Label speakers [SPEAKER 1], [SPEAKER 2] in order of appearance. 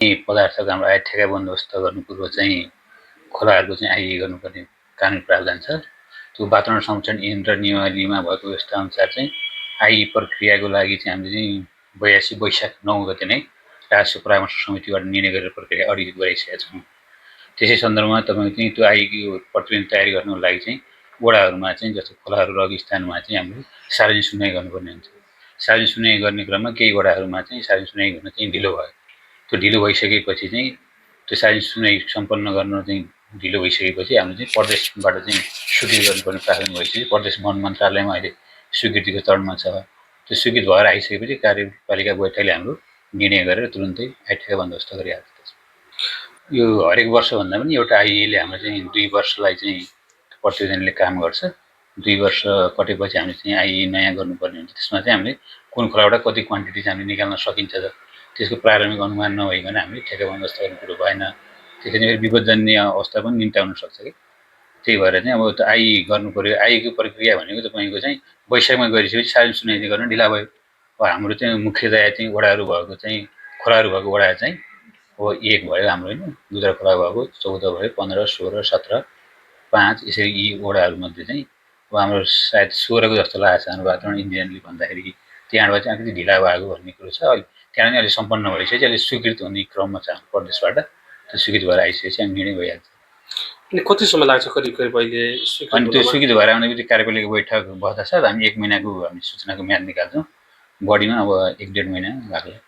[SPEAKER 1] पदार्थको हाम्रो ठेगा बन्दोबस्त गर्नु पूर्व चाहिँ खोलाहरूको चाहिँ आइए गर्नुपर्ने कानुन प्रावधान छ। त्यो वातावरण संरक्षण ऐन र नियमावलीमा भएको व्यवस्था अनुसार चाहिँ आइए प्रक्रियाको लागि चाहिँ हामीले चाहिँ 82 वैशाख 9 गते नै राष्ट्रिय परामर्श समितिबाट निर्णय गरेर प्रक्रिया अडिट गराइसकेका छौँ। त्यसै सन्दर्भमा तपाईँको चाहिँ त्यो आइएको प्रतिवेदन तयारी गर्नुको लागि चाहिँ वडाहरूमा चाहिँ जस्तो खोलाहरू र स्थानमा चाहिँ हामीले सार्वजनिक सुनवाई गर्नुपर्ने हुन्छ। सार्वजनिक सुनवाई गर्ने क्रममा केही वडाहरूमा चाहिँ सार्वजनिक सुनवाई गर्न चाहिँ ढिलो भयो। त्यो ढिलो भइसकेपछि चाहिँ त्यो सार्वजनिक सुनवाई सम्पन्न गर्न चाहिँ ढिलो भइसकेपछि हामीले चाहिँ प्रदेशबाट चाहिँ स्वीकृति गर्नुपर्ने प्रावधान भइसक्यो। प्रदेश वन मन्त्रालयमा अहिले स्वीकृतिको चरणमा छ। त्यो स्वीकृत भएर आइसकेपछि कार्यपालिका बैठकले हाम्रो निर्णय गरेर तुरुन्तै ठेगा बन्दोबस्त गरिहाल्छ। यो हरेक वर्षभन्दा पनि एउटा आइएले हाम्रो चाहिँ 2 वर्षलाई चाहिँ प्रतिवेदनले काम गर्छ। 2 वर्ष कटेपछि हामीले चाहिँ आइए नयाँ गर्नुपर्ने हुन्छ। त्यसमा चाहिँ हामीले कुन खोलाबाट कति क्वान्टिटी चाहिँ हामीले निकाल्न सकिन्छ त त्यसको प्रारम्भिक अनुमान नभइकन हामीले ठेगा बन्दोबस्त गर्नु कुरो भएन। त्यसैले विपदजन्य अवस्था पनि निम्त्याउन सक्छ कि। त्यही भएर चाहिँ अब त्यो आइए गर्नु पर्यो। आइएको प्रक्रिया भनेको तपाईँको चाहिँ वैशाखमा गरिसकेपछि सार्वजनिक सुनवाई गर्न ढिला भयो। अब हाम्रो चाहिँ मुख्यतया चाहिँ वडाहरू भएको चाहिँ खोलाहरू भएको वडा चाहिँ अब 1 भयो हाम्रो होइन, दुधरा खोला भएको 14 भयो, 15, 16, 17, 5 यसरी यी वडाहरूमध्ये चाहिँ अब हाम्रो सायद 16 को जस्तो लागेको छ हाम्रो वातावरण इन्जिनियरले भन्दाखेरि त्यहाँबाट चाहिँ अलिकति ढिला भएको भन्ने कुरो छ। अहिले त्यहाँ अहिले सम्पन्न भइसकेपछि अहिले स्वीकृत हुने क्रममा छ प्रदेशबाट। त्यो स्वीकृत भएर आइसकेपछि हामी निर्णय भइहाल्छ।
[SPEAKER 2] अनि कति समय लाग्छ करिब अहिले?
[SPEAKER 1] अनि त्यो स्वीकृत भएर आउने बित्तिकै कार्यपालिका बैठक बस्दा साथ हामी 1 महिनाको हामी सूचनाको म्याद निकाल्छौँ। बढीमा अब 1-1.5 महिना लाग्ला।